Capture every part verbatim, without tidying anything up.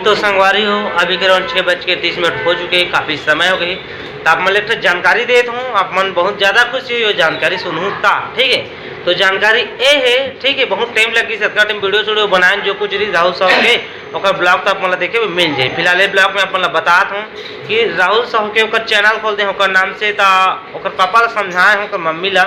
तो संगवारी हो, अभी के around छः बज के तीस मिनट हो चुके हैं, काफ़ी समय हो गई। तो आप मन ल एक ठो जानकारी देत हूँ, आप मन बहुत ज़्यादा खुशी होही जानकारी सुनहू ता, ठीक है। तो जानकारी ए है, ठीक है, बहुत टाइम लग गई, सतका टाइम वीडियो वीडियो बनाए, जो कुछ रही राहुल साहू के, ओकर ब्लॉग तो आप मन ल देखे बर मिल जाए। फिलहाल ये ब्लॉग में आप मन ल बतात हूँ कि राहुल साहू के ओकर चैनल खोल दे, ओकर नाम से, ता ओकर पापा ल समझाए हूँ, ओकर मम्मी ल,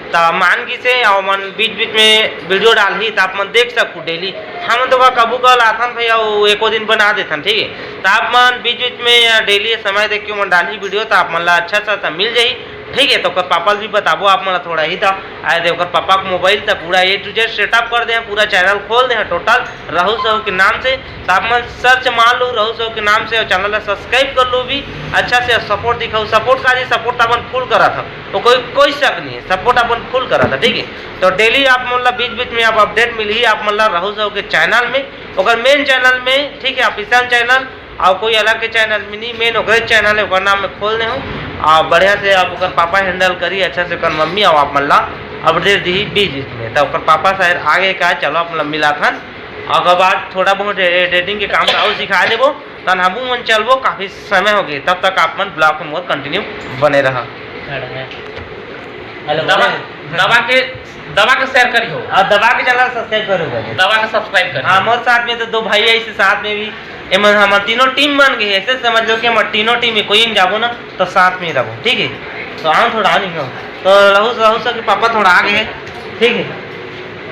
त मान गिसे, अउ मन बीच-बीच में वीडियो डालही, त आप मन देख सकहू डेली। हमन तो का कभू कभार आथन भई, अउ एको दिन बना देथन, ठीक है। त आप मन बीच-बीच में या डेली समय देख के मन डालही वीडियो, त आप मन ला अच्छा-अच्छा मिल जाही, ठीक है। त ओकर पापा ल भी बताबो आप मन ला थोड़ा ही, त आए दे ओकर पापा के मोबाइल त पूरा A to Z सेटअप कर दे हैं, पूरा चैनल खोल दे हैं टोटल राहुल साहू के नाम से। त आप मन सर्च मार लो राहुल साहू के नाम से, अउ चैनल ला सब्सक्राइब कर लो भी, अच्छा से सपोर्ट दिखाओ। सपोर्ट का जी, सपोर्ट अपन फुल करा था, तो कोई, कोई शक नहीं है, सपोर्ट अपन फुल करा था, ठीक है। तो डेली आप मन ला बीच बीच में आप अपडेट मिलही आप मन ला राहुल साहू के चैनल में, ओकर मेन चैनल में, ठीक है, ऑफिशियल चैनल, और कोई अलग के चैनल में नहीं, मेन ओकरे चैनल है, ओकर नाम में खोल दे हूँ। और बढ़िया से आप ओकर पापा हैंडल करी, अच्छा से ओकर मम्मी, और आप मन ला अपडेट दी बीच बीच में। तो ओकर पापा शायद आगे का, चलो आप मन ला मिलाथन, ओकर बाद थोड़ा बहुत एडिटिंग के काम ला अउ सिखा देबो, तन हमू मन चलबो, काफी समय हो गए। तब तक आप मन ब्लॉग में मोर कंटिन्यू बने रहा। हेलो, दबा, दबा के, दबा के शेयर करिहो। और दबा के चैनल सब्सक्राइब करो भाई। दबा के सब्सक्राइब करिहो। हाँ, मोर साथ में तो दो भाई है, इस साथ में भी, एमन हमर तीनों टीम बन गए, ऐसे समझ लो कि हमर तीनों टीम में कोई नहीं जाबो ना, तो साथ में रहो, ठीक है। तो आओ थोड़ा, आ नहीं हो, तो रहू, रहू सर के पापा थोड़ा आगे है, ठीक है।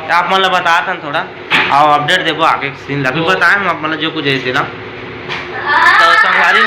तो आप मन ला बतात हन थोड़ा, और अपडेट देबो आगे के सीन ला भी बताए हम आप मन ला जो कुछ है तेला। तो संगवारी,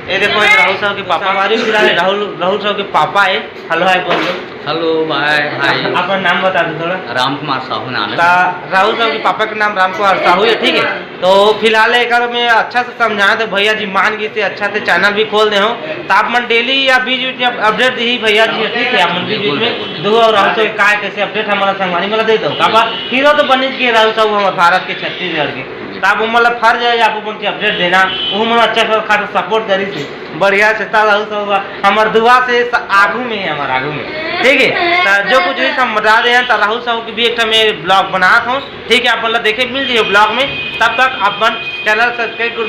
ये देखो, एक राहुल साहू के पापा, संगवारी फिलहाल राहुल, राहुल साहू के पापा है। हेलो, हाय बोल दो। हेलो, बाय, हाय। अपन नाम बता दो थोड़ा। राम कुमार साहू नाम है। ता राहुल साहू के पापा के नाम राम कुमार साहू है, ठीक है। तो फिलहाल एकर में अच्छा से समझाए तो भैया जी मान गए थे, अच्छा से चैनल भी खोल दे हो, तो आप मन डेली या बीच बीच में अपडेट दी भैया जी, ठीक है। आप मन बीच बीच में दो और राहुल साहू के काय कैसे अपडेट हमारा संगवारी मतलब दे दो। काबर हीरो तो बने के राहुल साहू हमारे भारत के, छत्तीसगढ़ के, तो आप मन ला फर्ज है आप मन के अपडेट देना, वो मन अच्छा खासा सपोर्ट करी से बढ़िया से, ता रहू सब हमर दुआ से स-, आगू में है, हमर आगू में, ठीक है। तो जो कुछ भी हम बता रहे हैं, तो राहुल साहू के भी एक ठो मैं ब्लॉग बनात हूँ, ठीक है, आप मन ला देखे मिल जाइए ब्लॉग में। तब तक अपन चैनल सब्सक्राइब कर